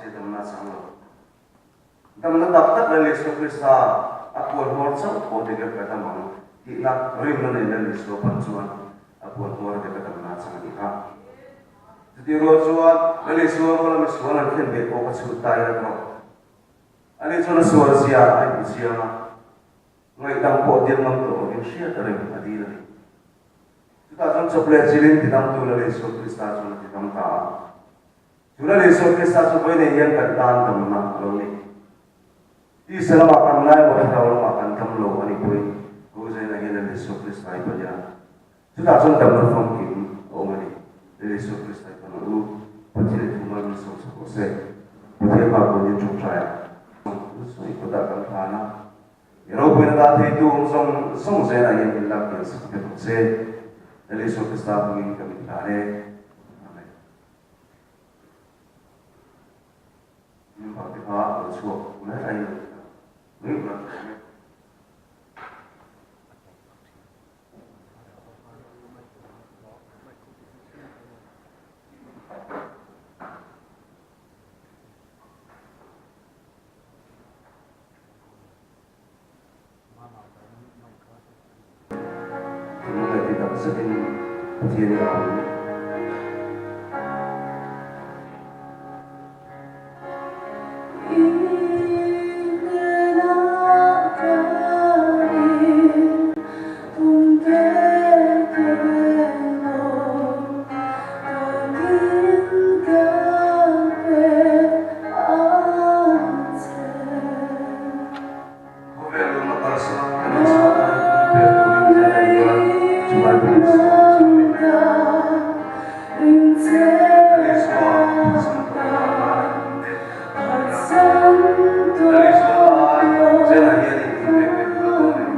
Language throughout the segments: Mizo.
Mahse damna a chang lo. Damna tak tak Lal Isua Krista a puan hmawr chauh thaw dik a ka dam ang tihna rinna nei Lal Isua pan chuan a puan hmawr a dik a damna a chang a ni kha. Chutih rual chuan Lal Isua ruala misual an thlen ve pawh ka chhut ta ila tawh. Ani chuan a sual zia a inhmu chiang a, ngaihdam pawh dil ngam tawh lovin hriat reng a dil a ni. Chutah chuan chawpleh chilin tidamtu Lal Isua Krista chuan a tidam ta a. Chu Lal Isua Krista chu vawi nei hian kan tan damna a lo ni. Tisa lamah kan ngai maw thlarau lamah kan dam lo a nih pawhin Hosea hian Lal Isua Krista hi pawn ila chutah chuan damna famkim a awm a ni. Lal Isua Krista hi pawn ang u, Pathian i thu mal min sawm sak rawh se. Pathian hma pawhin in tawngtai a. Sawi kawtah kan hlan a, i ropuina tan theitu awm zawng zawng zelah hian min lak kian sak vek rawh se. Lal Isua Krista hmangin ka min hlan e. Amen. Member te kha lo chhuak mai a in mai ula tha awm e. Thinlung leh ti tak zetin Pathian i au a ni. Khawvel lawmna kalsan kan inchhuah dan in pek turin zela hian chulai pawh sawm chim a ni. Lal Isua phatsan tawh lo tan in pek tur a ni a. Lal Isua tan zela hian in inpek ve tur a dawn em?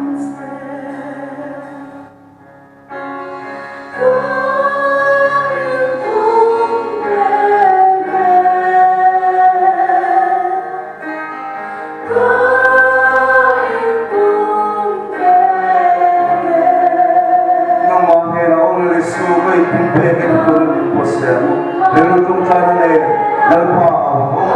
Nangmah hnenah awm leh Isu ka inpum pek e turin min pawh ang u. Rilru tawngtaina nen Lalpa a awm aw.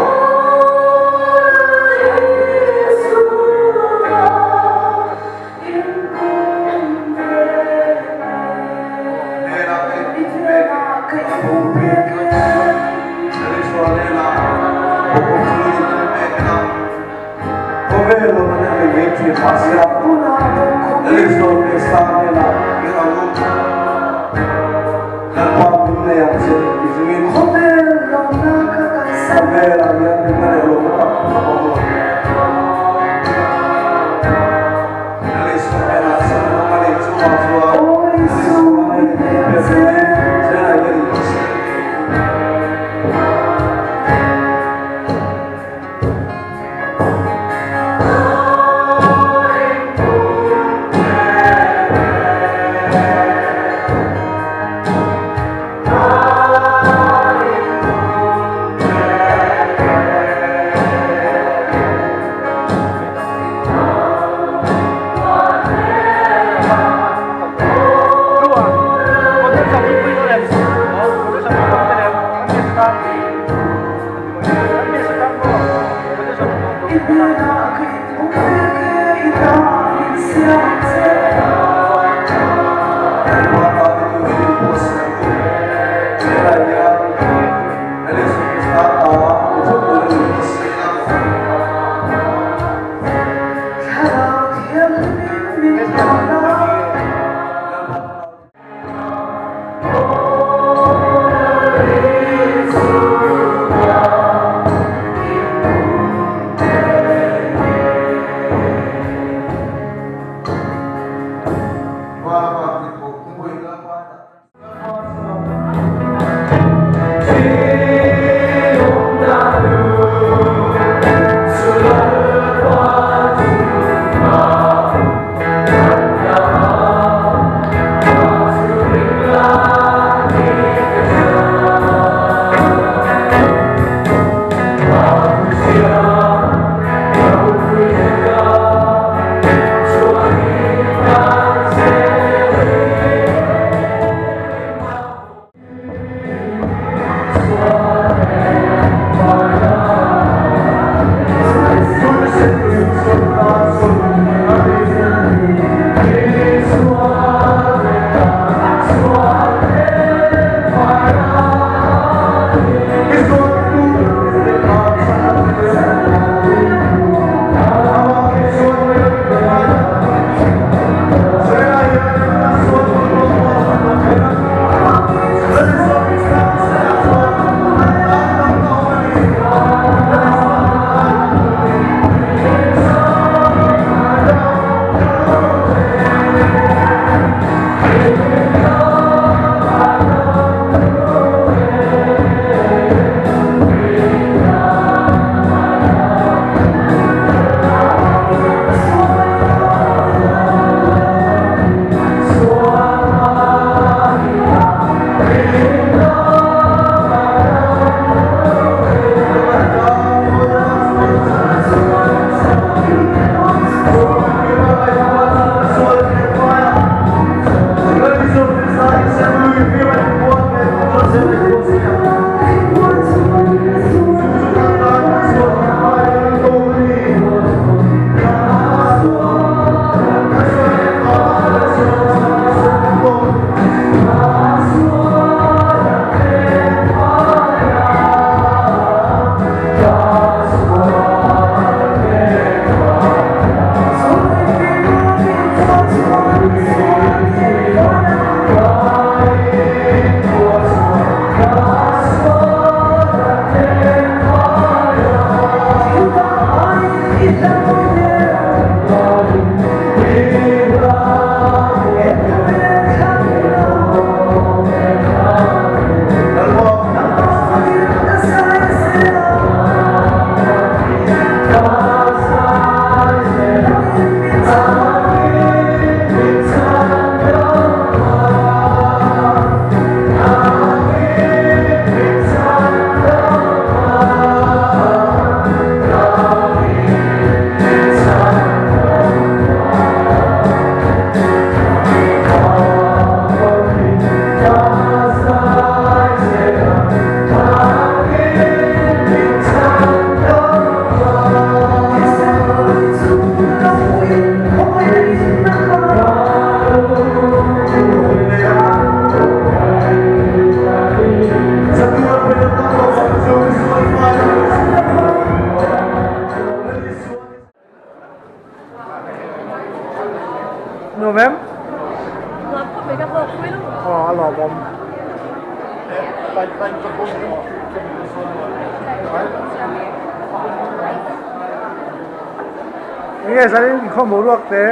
Enge zanin inkhawm boruak te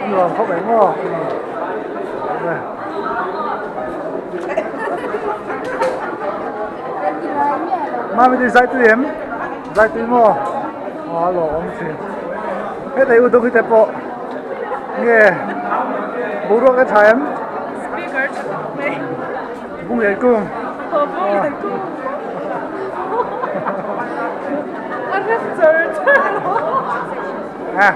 a nuam khawp mai maw? Mami te zai tui em? Zai tui maw? Aw a lawmawm thin. Heta i u dawng hi te pawh nge boruak a tha em? Speaker tha tak mai. Bung lian kung. Aw bung lian kung. A rem char char lo. Ha.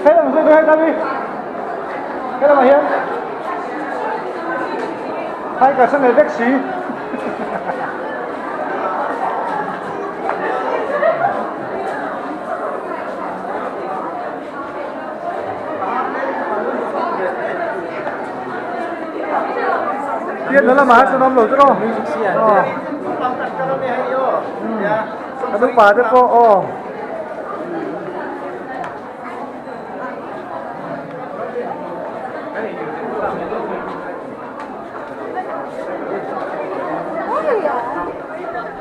Hei lam chu hei tami. Hei lamah hian hai ka san leh vek si. Pian na lamah chuan awm lo chu aw. Kan upa te pawh aw.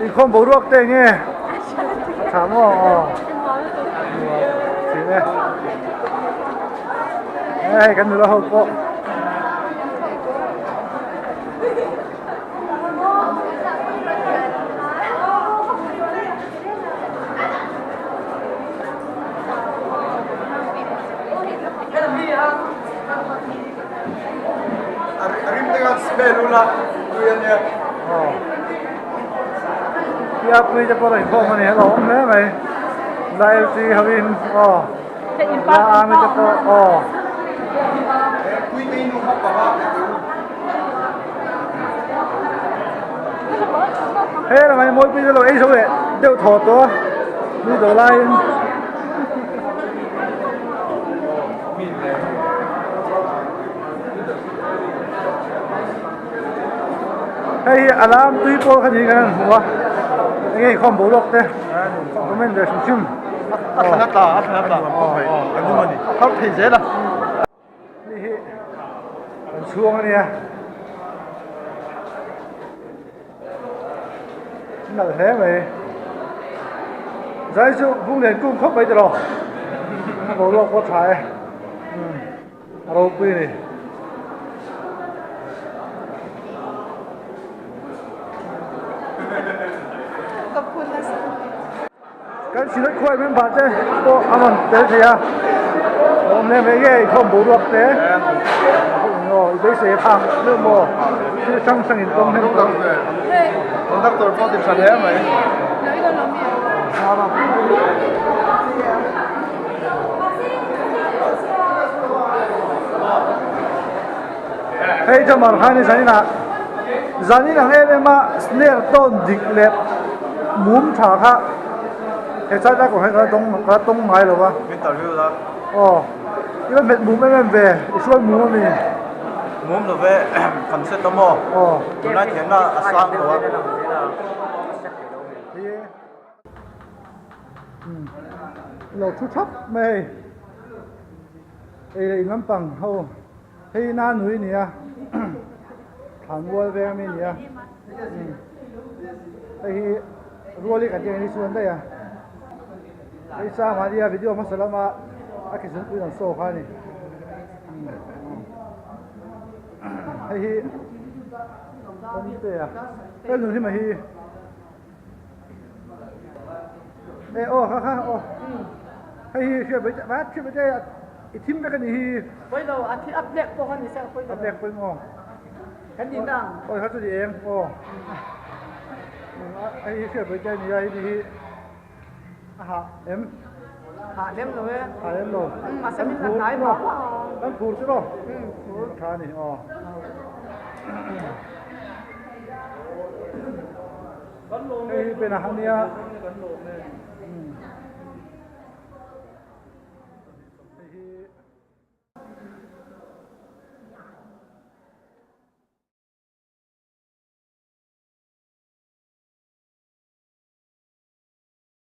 Inkhawm boruak te enge a tha maw aw thin e hei kan nula ho pawh. Piapui te pawh a inkhawm a ni a awm hle mai Lailchi hoin aw la ami te pawh aw. He lamah hian mawipui te lo ei zo leh deuh thaw tawh a mi dawh laiin. Hei hi a lam tui pawl kha niin kan han hmu a eng nge inkhawm boruak te comment ve hrim hrim. A thlan a tla a thlan a tla a lum a ni a phar thei zel a. Hei hi kan chhuang a nia. Nalh hle mai. Zai chu bung lian kung khawp mai tiraw. Boruak pawh tha e. A ropui a ni. Kan Synod khuai member te pawh a rawn tel thei a, awm hle mai nge inkhawm boruak te aw i beisei a thang deuh maw thil hrang hrang in tawng hnem tawh. Conductor pawh ti tha hle mai. Hei Jamar khan i zaninah zanin ang em em a snare tawn dik leh mum tha kha he chai lai kawng hian ka la tawng ka la tawng ngai lo va. Interview la. Aw i va hmet mum em em ve i hruai mum ami. Mum lo ve kan set a maw. Aw. Tunlai thiamna a sang tawh a. Lo thu thap mai hei. Ei leh in lampang ho hei na nui a ni a thlan mual veng ami a ni a hei hi rual hi kan tih ang hi chuan daih a hei chang ah nia video hmasa lama a ki zungpui an saw kha a ni hei hi awmtea hei nun hi mai hi. E aw kha kha aw hei hi hriat mai va hriat mai te i thim vek a nih hi. Pawi lo a thi a black pawh a ni se a pawi lo. A black pawi maw. Kan ni nang. Aw kha chu ni eng aw. Hei hi hriat mai te a ni a hei hi a hah em. Hah lem lo e. Hah lem lo. Mahse min la hnai mah mah. Kan phur chu maw. Phur. Tha a ni aw. Hei hi penah a nia.